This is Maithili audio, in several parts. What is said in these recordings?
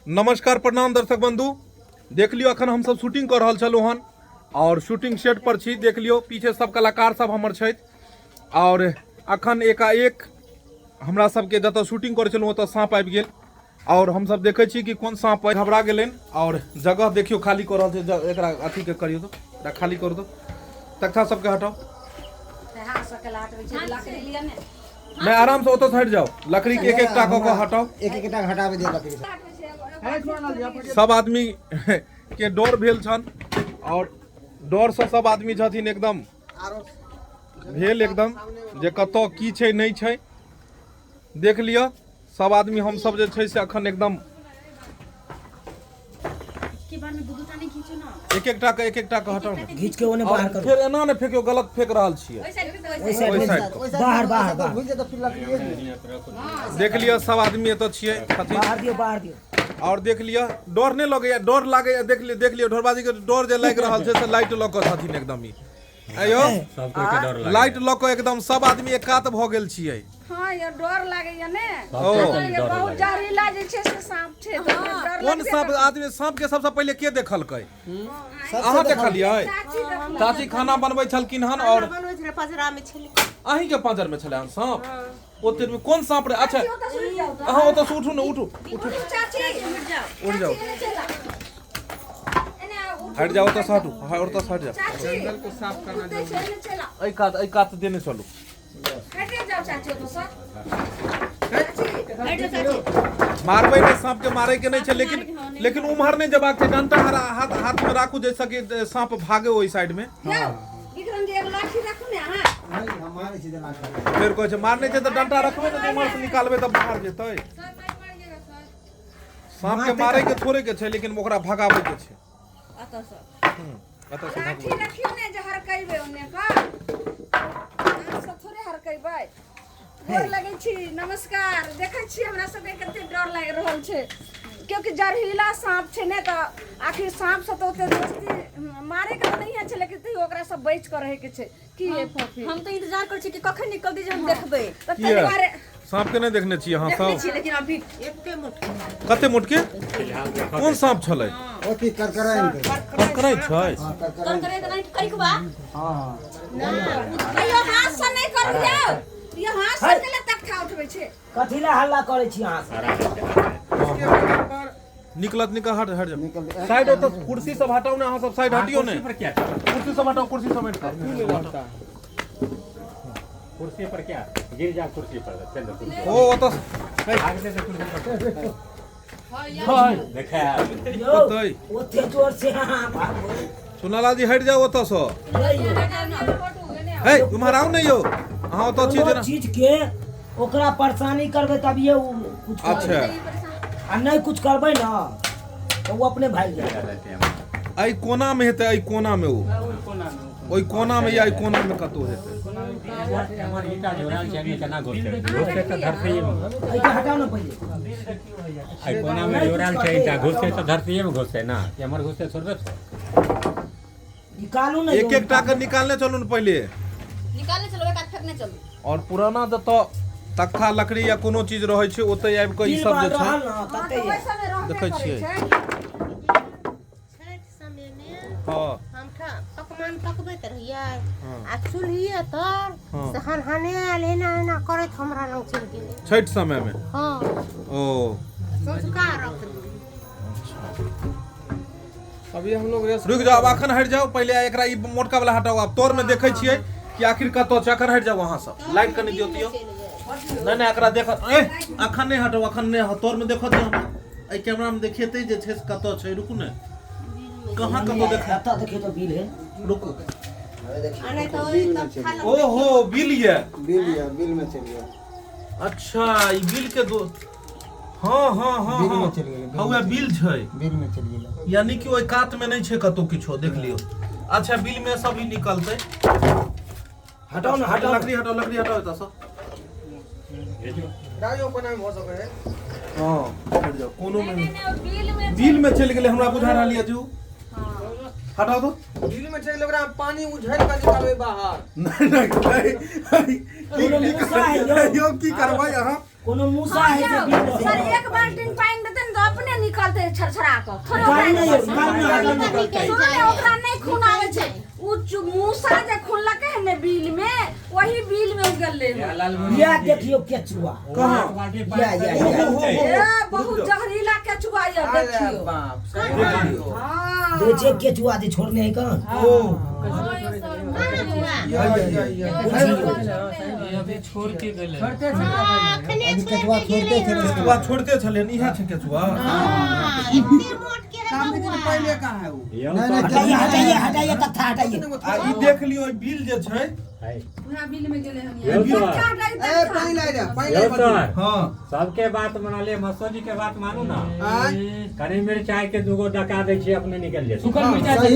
नमस्कार प्रणाम दर्शक बंधु। देख लियो अखन हमसब शूटिंग कर रहल छलहुँ हन और शूटिंग सेट पर छी। देख लियो पीछे सब कलाकार सब हमर छथि और अखन एकाएक हमरा सबके जतऽ शूटिंग करै छलहुँ ओतऽ साँप आबि गेल और हमसब देखै छी कि कोन साँप अइ, घबरा गेलनि और जगह देखियो खाली कऽ रहल छै। एकरा अथी के करियो तऽ एकरा खाली करू तऽ तख्ता सबके हटाउ। नहि आराम से ओतऽ से हटि जाउ, लकड़ी के एक एकटा कऽ कऽ हटाउ। एक एक टा हटाबे दे लकड़ी सब। सब आदमी के डर भेल छन और डर से सब आदमी छथिन एकदम भेल एकदम जे कतऽ की छै नहि छै। देख लिअ सब आदमी हमसब जे छै से अखन एकदम एक एकटा के एक एकटा के हटाउ ने। घीच के ओने बाहर करू। फेर एना ने फेकियो, गलत फेक रहल छियै। ओहि साइड ओहि साइड कऽ। बाहर, बाहर, बाहर। देख लिअ सब आदमी एतऽ छियै छथिन। बाहर दियौ, बाहर दियौ। और देख लिअ डर नहि लगैया, डर लागैया। देख लिअ, देख लिअ ढोरबाजी के डर जे लागि रहल छै से लाइट लऽ कऽ छथिन एकदम ई। आइयो सब कोई के डर लागैया। लाइट लऽ कऽ एकदम सब आदमी एकात भऽ गेल छियै। हाँ यार डर लागैया ने। सब कोई के ये डर बहुत लागैया। जहरीला जे छै से सांप छै, तऽ ओकरा डर कोन लगबे सांप? करतै। आदमी सांप के सबसँ पहिले के देखलकै? अहाँ देखलियै? चाची देखलकै। चाची खाना बनबै छलखिन हन और खाना बनबै छलै, पजरा मे छलै। अहीं के पांजर मे छलै हन सांप? ओते मे कोन सांप रहे? अच्छा, चाची, ओतऽ से उठि जाउ तऽ। अहाँ ओतऽ से उठू ने, उठू, उठू। उठू चाची, उठि जाउ। उठि जाउ। चाची, एने चलि आउ। एने आउ, उठू। हटि जाउ ओतऽ से, हटू। हाँ, ओतऽ से हटि जाउ। चाची, जंगल को साफ करना उठते छै, एने चलि आउ। एहि कात, एहि कात देने चलू। हटि जाउ चाची ओतऽ से। चाची, हटि जाउ चाची। मारबै नहि सांप के, मारै के नहि छै, लेकिन लेकिन उम्हर नहि जेबाक छै। डंटा हाथ हाथ मे राखू जाहिसँ कि सांप भागे ओहि साइड मे। यौ, विक्रम जी, एगो लाठी राखू ने अहाँ। नहीं, हम मारै छी तऽ लाठी। फेर कहै छै मारने छै तऽ डंटा रखबै ने, तऽ उम्हर से निकालबै तऽ बाहर जेतै। सांप के मारै के थोड़े के छै, लेकिन ओकरा भगाबै के छै। एतऽ से। एतऽ से लाठी भगबै। रखियौ ने जे हरकेबै ओन्ने कऽ। अहाँ सब थोड़े हरकेबै। गोर लगै छी, नमस्कार। देखै छी हमरा सबके कते डर लागि रहल छै, क्योंकि जहरीला साँप छै ने, तऽ आखिर साँप से तऽ ओते दोस्ती मारे के तऽ नहिए छै, लेकिन तैयो ओकरा से बचि कऽ रहै के छै। की ये फफी? हम तऽ इंतजार करै छी कि कखन निकलतै जे हम देखबै। तऽ ताहि किया? दुआरे साँप के नहि देखने छियै अहाँ देखने सब? छियै लेकिन अभी एते मोटके। कते मोटके? कोन साँप छलै? ओथी करकराइन के। करकराइ छै? हाँ, करकराइन। करकरे तऽ नहि करिकबा। हाँ, हाँ। अयो हाथ से नहि करू यौ, यो हाथ से केले तख्ता उठबै छै। कथी लए हल्ला करै छी अहाँ सब? निकलत, निकल, हट, हट जाओ। निकल। साइड ओतऽ कुर्सी सब हटाउ ने, अहाँ सब साइड हटियो ने। कुर्सी पर क्या? कुर्सी सब हटाउ, कुर्सी सब हटाउ। कुर्सी पर क्या? गिर जा कुर्सी पर, चल जा कुर्सी। ओ ओतऽ आगे से कुर्सी पर। हाय। देखा। यौ, ओतै। ओते जोर से अहाँ भागो। सोनालाल जी हटि जाउ ओतऽ सँ। हे, उम्हर आउ ने यौ। अहाँ ओतऽ छी कोनो जेना। चीज के ओकरा परेशानी करबै तभिए उ कुछ करतै। अच्छा। आ नहि कुछ करबै ने तऽ ओ अपने भागि जायत। एहि कोना मे हेतै, एहि कोना मे ओ। ओहि कोना मे या एहि कोना मे कतौ हेतै। हमर ईटा जोड़ल छै, एहिमे केना घुसतै? घुसतै तऽ धरतीए मे। एहिके हटाउ ने पहिले। एहि कोना मे जोड़ल छै ईटा, घुसतै तऽ धरतीए मे घुसतै ना। एम्हर घुसतै थोड़बे थोड़। निकालू ने। एक एकटा के निकालने चलू ने पहिले। निकालने चलू, एक हाथ फेकने चलू। और पुराना जतऽ तख्ता लकड़ी या कोनो चीज रहै छै ओतै आबि कऽ ई बिल सब जे बाल छै रहल ने हाँ, तते तऽ ओहि सबमे रहबे देखै करै छियै। छै। छठि समय मे हँ। हम पकवान पकबैत रहियै हँ। आ चूल्हिए तर हँ। से हनहनायल एना एना करैत हमरा लग चलि गेलै। छठि समय मे? हँ। ओ। सँझुका अर्घ दिन। अभी हम लोग रेस्ट रुकि जाओ, आब अखन हटि जाओ, पहिले एकरा ई मोटका वाला हटाओ। आब तोर में देखै छियै कि आखिर कतऽ छै। अखन हटि जाओ अहाँ सब, लाइट कनि दियौ दियौ। नहि नहि, एकरा देख, ए अखन नहि हटाओ, अखन नहि, तोर में देखऽ दियौ हमरा। एहि कैमरा में देखेतै जे छै से कतऽ छै। रुकू ने, कहाँ कतऽ देख, एतऽ देखियौ तऽ बिल है। रुकू। आ नहि तऽ ओहि तब खा ओहो बिल ये, बिल ये, बिल में चलि गेल। अच्छा, ई बिल के दो, हाँ, हाँ, हाँ, बिल में हाँ। चलि गेलै, बिल हौवे में चलि बिल छै। बिल में चलि गेलै। यानी कि ओहि कात में नहि छै कतौ किछो, देख लियौ। अच्छा, बिल में सब ही निकलतै। हटाउ ने, हटाउ। लकड़ी हटाउ, लकड़ी हटाउ एतऽ सँ। राजो कोना में भऽ सकै है। हाँ, हटि जाउ, कोनो में नहि, नहि, बिल में बिल में चलि गेलै, हमरा बुझा रहल यऽ जे उ। हटाउ तो। बिल में चलि गेलै, ओकरा पानी उझलि कऽ निकालबै बाहर। नहि, नहि, नहि, कोनो मूसा है यौ। यौ, की करबै अहाँ? कोनो मूसा है जे बिल सर, एक बाल्टीन पानि देतै ने तऽ अपने निकलतै। छरछरा कऽ थोड़े गाड़ी ओकरा नहि यौ, गाड़ी नहि, गाड़ी नहि। सुनू ने, ओकरा नहि खून आबै छै। उ मूसा जे खुनलकै हन ने बिल में, वही बिल में उगल हन। या देखियौ केचुआ। कहाँ? या या या। ए, बहुत जहरीला केचुआ ये, अरे देखियो। बाप, सही बात। हाँ। देखै छियै केचुआ जे छोड़ने है कहाँ? ओ या या या। अभी केचुआ छोड़ते छलै। केचुआ छोड़ते छलै, इएह छै केचुआ। काफी दिन पहले का है वो। नहीं नहीं। हटाइए हटाइए हटाइए, तख्ता हटाइए। आ ई देख लियौ, ई बिल जे छै। यौ सर, तख्ता हटाइए, ए तख्ता। पानी ला जा, पानी यौ ला। सर, हँ। सबके बात मना ले, मसो जी के बात मानू ना। आय। कनी मिरचाई के दूगो डका दै छी, अपने निकल जेतै। सही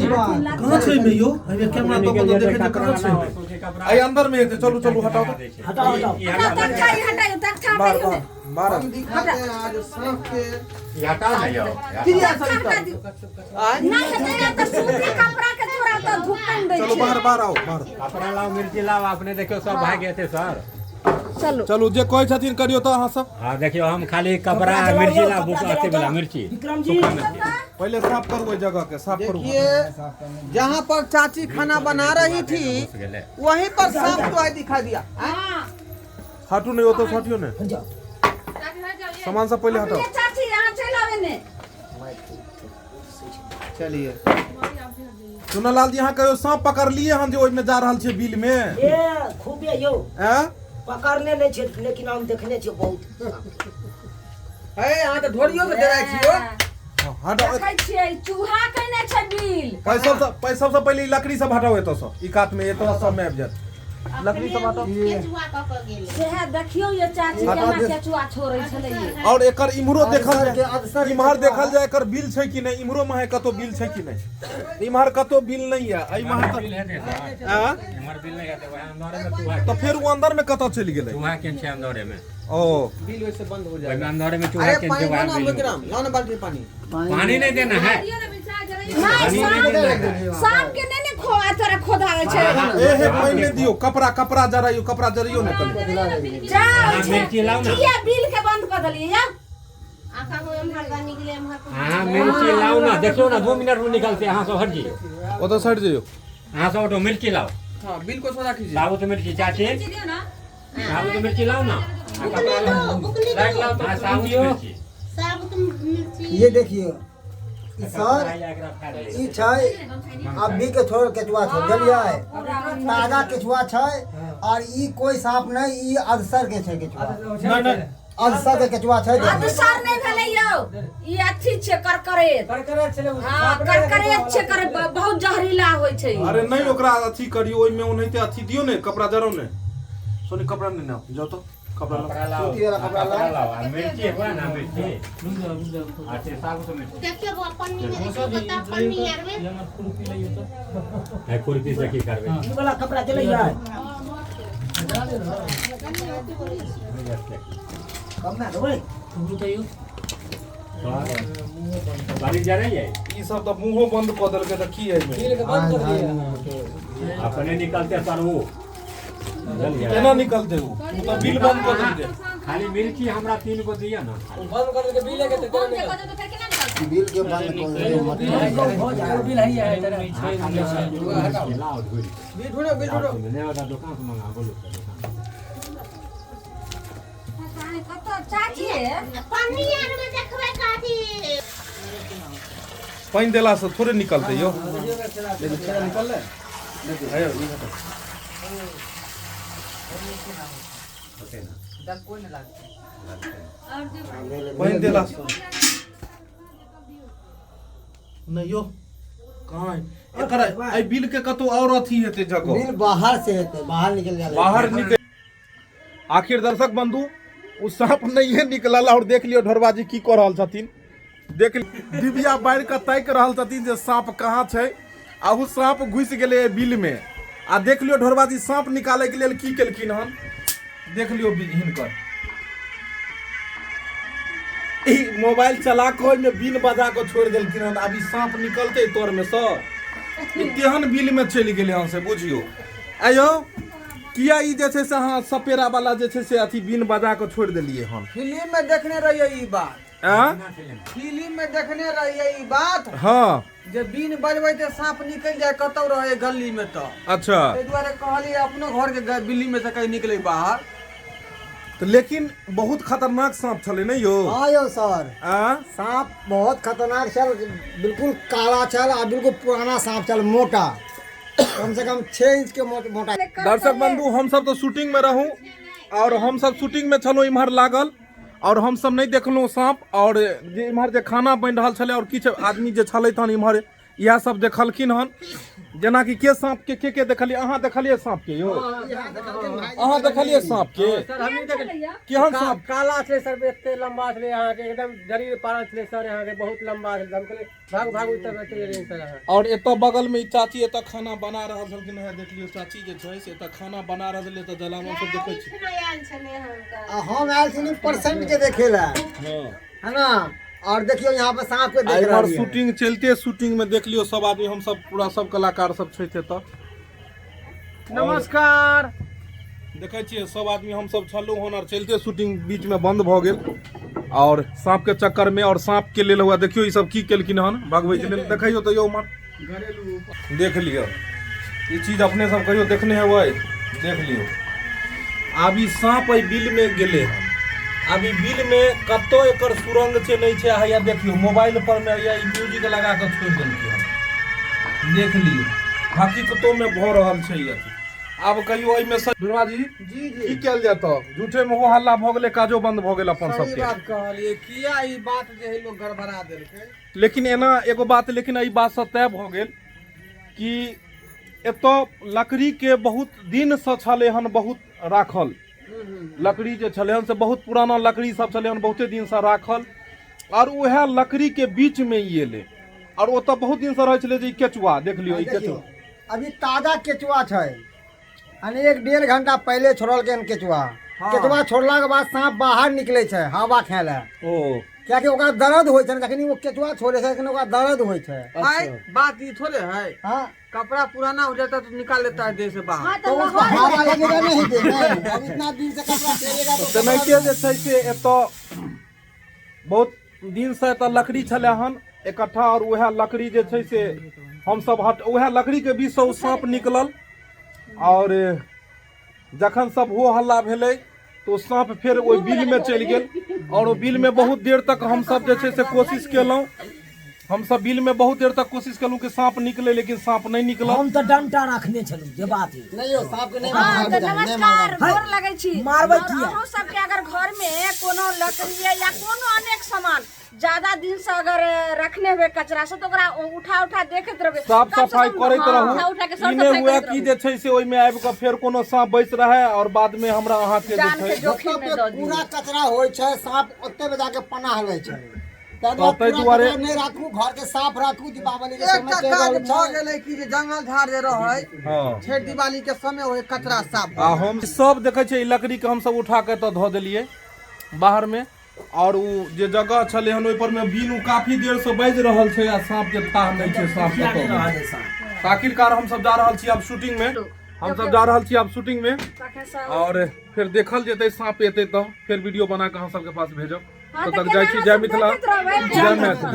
बात। कहाँ छै एहिमे यौ? एहिमे कैमरा अपने दऽ निकल कऽ जेतै, देखै छै कपड़ा कहाँ छै लाओ, एहिमे? सूती कपड़ा। एहि अंदर मे हेतै। चलू चलू, हटाउ तऽ। हटाओ हटाओ। ई हटाओ हटाओ। तख्ता, ई हटाइए, तख्ता बार हटाइए। बार बार। हम दिखाते हैं आज सांप के ई हटाओ ना यौ। क्रिया तख्ता हटा सहित। दियौ। आय। नहि हेतै ने तऽ सूती कपड़ा के थोड़ा तऽ धुपन दै चलू छै। बाहर बाहर आओ, बाहर। कपड़ा लाओ, मिर्ची लाओ, अपने देखियौ सब भाग जेतै सर। चलू। चलू, जे कहै छथिन करियौ तऽ अहाँ सब। हाँ देखियौ, हम खाली कपड़ा कपड़ा जलाओ, मिर्ची लाओ, कपड़ा बुक जलाओ अथी वाला तऽ। मिर्ची। विक्रम जी। सूखा मिर्ची। पहिले साफ करू, ओहि जगह के साफ करू। देखिए, जहाँ पर चाची खाना बना रही थी घुस गेलै। वहीं पर सांप तो आए दिखा दिया। हाँ। हटू नहि, ओतऽ से हटियौ ने। जाओ। सामान सब पहिले हटाउ। अपने चाची यहाँ चलि आबै ने। चलिए। चुनालाल जी, अहाँ कहियो साँप पकड़लियै हन जे ओहिमे जा रहल छै बिल मे? ए खूबे यौ। ऐं? पकड़ने नहि छै, लेकिन हम देखने छियै बहुत। है, अहाँ तऽ ढोरियो के डराइ छियो। हँ, हटाउ। देखै छियै, चूहा केने छै बिल। पै सबसँ पहिले ई लकड़ी सब हटाउ एतऽसँ, ई कातमे एतऽ सबमे आबि जायत। लकड़ी सब हटाउ। सेहे देखियौ ये चाची, हटा केना दे। केचुआ छोड़ै छलै ये। और एकर इम्हरो देखल अदसर के जाय, अदसर के इम्हर केचुआ। देखल जाय एकर बिल छै कि नहि। इम्हरो माहे कतौ बिल छै कि नहि? इम्हर कतौ बिल नहि यऽ, एहि माहे बिल हेतै सर। आँ? इम्हर बिल नहि हेतै, वएह अंदरे मे चूहा। तऽ फेर ओ अंदर मे कतऽ चलि गेलै? चूहा केन छै अंदरे मे। ओ बिल वैसे बंद हो ओहिमे जाएगा। अंदरे मे चूहा अरे केन पानी छै, दो वएह ना बिल मे। विक्रम, लाओ ना बाल्टी में पानी। पानी नहीं देना है। नहि, पानी नहीं साँप देना है। साँप के नहि ने खो तोरा खोदाबै छै। ए हे, पानि नहि दियौ, कपड़ा कपड़ा जराइयौ, कपड़ा जराइयौ ने कनि। जाओ। अहाँ मिर्ची लाउ ने। किया बिल के बंद कऽ देलियै या? अहाँ मिर्ची लाउ ना, देखियौ ना, 2 मिनट में निकलते। अहाँ सब हट जइयौ। ओतऽ सटि जइयौ। अहाँ सब हटो, मिर्ची लाउ। हाँ, बिल को सोडा कीजिए। साबुत मिर्ची चाची, साबुत मिर्ची लाउ ना, आ कपड़ा लाउ। हाँ, साबुत मिर्ची। ये देखिए ई सर, ई छै अभी के छोड़ केचुआ छै, बुझलियै? ताजा केचुआ छै और ई कोई सांप नहीं, ई अदसर के छै केचुआ। नहि नहि। अदसर के केचुआ छै। अदसर नहि भेलै यौ, ई अथी छै करकरेत। हाँ, करकरेत छै, कर बहुत जहरीला होइ छै ई। अरे नहि, ओकरा अथी करियौ, ओहिमे ओनाहिते अथी दियौ ने, कपड़ा जराउ ने। सोनी, कपड़ा ने आउ, जाउ तऽ कपड़ा लाउ। कपड़ा लाओ। सूती वाला कपड़ा आ, कपड़ा लाओ। लाओ, आ मिर्ची हुआ ना, मिर्ची, अच्छा साबुत मिर्ची। देखियौ बौआ, पन्नी में देखियौ, बता पन्नी आर में। है, खुरपी से की करबै? ई वाला कपड़ा जलैया। कम ना देबै। बारिश जा रही है। ई सब तऽ मुंहो बंद कऽ देलकै, तऽ की एहिमे? अपने निकलते सर वो, बुझलियै? केना निकलते? ओ ओ तऽ बिल बंद कऽ देलकै। खाली मिर्ची हमरा तीन गो दिअ ना। बिल के बंद कर दियौ मतलब। हो जाए। लाओ ढूंढ। बिल ढूंढो, बिल ढूंढो। नहीं होता, दुकान से मंगा, बोलो दुकान। पता नहि कतऽ चाची। पन्नी आर में देखबै काथी। पानि देलासँ थोड़े निकलतै यौ। निकल ले। हे यौ, ई हटाउ। होते ना। पानि देलासँ नहि यौ, कहाँ है? एकर एहि बिल के कतौ और अथी हेतै जगह। बिल बाहर से हेतै, बाहर निकल जाए। बाहर निकल। आखिर दर्शक बंधु, ओ सांप नहिए निकलल। और देख लियौ ढोरबा जी की कऽ रहल छथिन। देख डिबिया बारि कऽ ताकि रहल छथिन जे सांप कहाँ छै, आ ओ सांप घुसि गेलै एहि बिल मे। आ देख लियौ ढोरबा जी सांप निकालै के लेल की केलखिन हन। देख लियौ हिनकर ई मोबाइल चला कऽ ओहिमे बिन बजा कऽ छोड़ि देलखिन हन। आब ई सांप निकलतै तर मे सँ? ई तेहन बिल मे चलि गेलै हन से बुझियौ। आयौ, किया ई जे छै से अहाँ सपेरा वाला जे छै से अथी बिन बजा कऽ छोड़ि देलियै हन? फिल्म में देखने रहिए ई बात। आ फिल्म में देखने रहिए ई बात। हाँ, जे बीन बजबै ते सांप निकल जाए कतौ रहे गली में तो। अच्छा, ताहि दुआरे कहलिए अपनो घर के बिल्ली में से कहीं निकले बाहर। तो लेकिन बहुत खतरनाक सांप छलै ने यो? हाँ यौ सर, आ सांप बहुत खतरनाक छल, बिल्कुल काला छल आ बिल्कुल पुराना सांप छल, मोटा, कम से कम 6 इंच के मोटा। दर्शक बंधु, हम सब तो शूटिंग में रहूं और हम सब शूटिंग में छलहुँ इम्हर लागल और हम सब नहीं देखलहुँ सांप। और जे इम्हर जे खाना बनि रहल छलै और किछु आदमी जे छलै तहन इम्हर इएह सब देखलखिन हन। जेनाकि के सांप के के के देखलियै? अहाँ देखलियै सांप के यौ? अहाँ देखलियै सांप के? केहन सांप? काला छलै सर, एते लंबा छलै अहाँके, एकदम जरीर पारल छलै सर अहाँके, बहुत लंबा छलै। हम कहलियै भागू भागू तब चलि गेलियै सर अहाँ। और एतऽ बगल में ई चाची एतऽ खाना बना रहल छलखिन हेँ, देख लियौ चाची जे छै से एतऽ खाना बना रहल छलै, एतऽ जलावन सब देखै छी। आ हम आयल छी परसेंट के देखे ला, है ना? और देखियो यहाँ पे सांप के देख इम्हर रहल। शूटिंग चलते शूटिंग में देख लियौ सब आदमी, हम सब पूरा सब कलाकार सब छथि एतऽ। नमस्कार। देखै छियै सब आदमी हम सब छलहुँ हन और चलते शूटिंग बीच में बंद भऽ गेल और सांप के चक्कर में। और सांप के लेल हुआ देखियो ई सब की केलखिन हन भगबै के लेल। देखियो तो यौ उम्हर देख लियौ, ई चीज अपने सब कहियो देखने हेबै? देख लियौ आब ई सांप एहि बिल में गेलै हन। आब ई बिल में कतौ एकर सुरंग छै नहि छै। हैया देखियौ मोबाइल पर में हैया ई म्यूजिक लगा कऽ छोड़ि देलकै हन। देख लियौ हकीकतो में भऽ रहल छै ई अथी। आब कहियो एहिमे से दुर्गा जी जी जी की कयल जाय तऽ झूठे में हो हल्ला भऽ गेलै, काजो बंद भऽ गेल अपन सही सबके। बात कहलिए, किया ई बात जे है लोग गड़बड़ा देलकै। लेकिन एना एगो बात, लेकिन एहि बातसँ तय भऽ गेल कि एतऽ लकड़ीके बहुत दिनसँ छलै हन बहुत राखल लकड़ी जे छलै हन से बहुत पुराना लकड़ी सब छलै हन बहुते दिनसँ राखल, और उएह लकड़ीके बीचमे ई एलै और ओतऽ बहुत दिनसँ रहै छलै जे ई केचुआ। देख लियौ ई देखियौ केचुआ अभी ताजा केचुआ छै, यानी 1-1.5 घंटा पहले छोड़लकै हन केचुआ। केचुआ छोड़ला के बाद सांप बाहर निकले छै हवा खाय लए, ओ कियाकि ओकरा दर्द होइ छै ने, जखनी ओ केचुआ छोड़े छै तखन ओकरा दर्द होइ छै। है बात ई थोड़े है, हाँ, कपड़ा पुराना हो जाता है तो निकाल लेता है देह से बाहर। हाँ तो तो उसको हवा लगेगा नहीं दे नहीं। अब इतना दिन से कपड़ा फेरेगा तो तेनाहिते जे छै से एतऽ बहुत दिनसँ एतऽ लकड़ी छलै हन इकट्ठा और उएह लकड़ी जे छै से हमसब हट उएह लकड़ीके बीचसँ ओ साँप निकलल और जखन सब हो हल्ला भेलै तऽ ओ साँप फेर ओहि बिलमे चलि गेल और ओ बिलमे बहुत देर तक हमसब जे छै से कोशिश केलहुँ, हमसब बिलमे बहुत देर तक कोशिश केलहुँ कि साँप निकले, लेकिन साँप नहि निकलल। हम तऽ डंटा रखने छलहुँ जे बात है। नहीं यौ सांप के नहीं हाँ मारबाक तऽ चाही, नहीं नमस्कार, मारबाक। गोर लगै छी। मारबै और किया? अहूँ सबके अगर घर में कोनो लकड़ी या कोनो अनेक सामान ज्यादा दिन से अगर रखने हुए कचरा से तो ओकरा उठा उठा देखैत रहबै, साफ कम से सफाई कम करैत हाँ, रहू, उठा उठा के ई साफ नहि सफाई हुए करैत कि रहू। जे छै से ओहिमे आबि कऽ फेर कोनो साँप बैस रहै और बादमे हमरा अहाँके जे जान छै के जोखिम में जतऽ दऽ पे दियौ। पूरा कचरा होइ छै सांप ओते पे जाके पनाह लै छै। ताहि ताहि दुआरे पूरा दुआरे- कचरा नहि राखू, घर के साफ राखू। दीपावली के समय एकटा चलि काज रहल भऽ छै। गेलै कि जे जंगल झाड़ जे रहै हँ छठि दिवाली के समय ओहि कचरा साफ आ हम सब देखै छियै ई लकड़ी के हमसब उठा के एतऽ धऽ देलियै बाहर में और उ जे जगह छलै हन ओहि पर में बीन उ काफी देर से बाजि रहल छै आ सांप के थाह नहि छै सांप किया कतऽ नहि रहल गेल। है सांप? तऽ आखिरकार हमसब जा रहल छी आब शूटिंग में, हमसब जा रहल छी आब शूटिंग में तखन से और फेर देखल जेतै सांप एतै तऽ फेर वीडियो बना कऽ अहाँ सबके पास भेजब। हाँ, तब तऽ तक जाइ छी, केना जय अहाँ सब मिथिला, देखैत रहबै? जय मैथिली।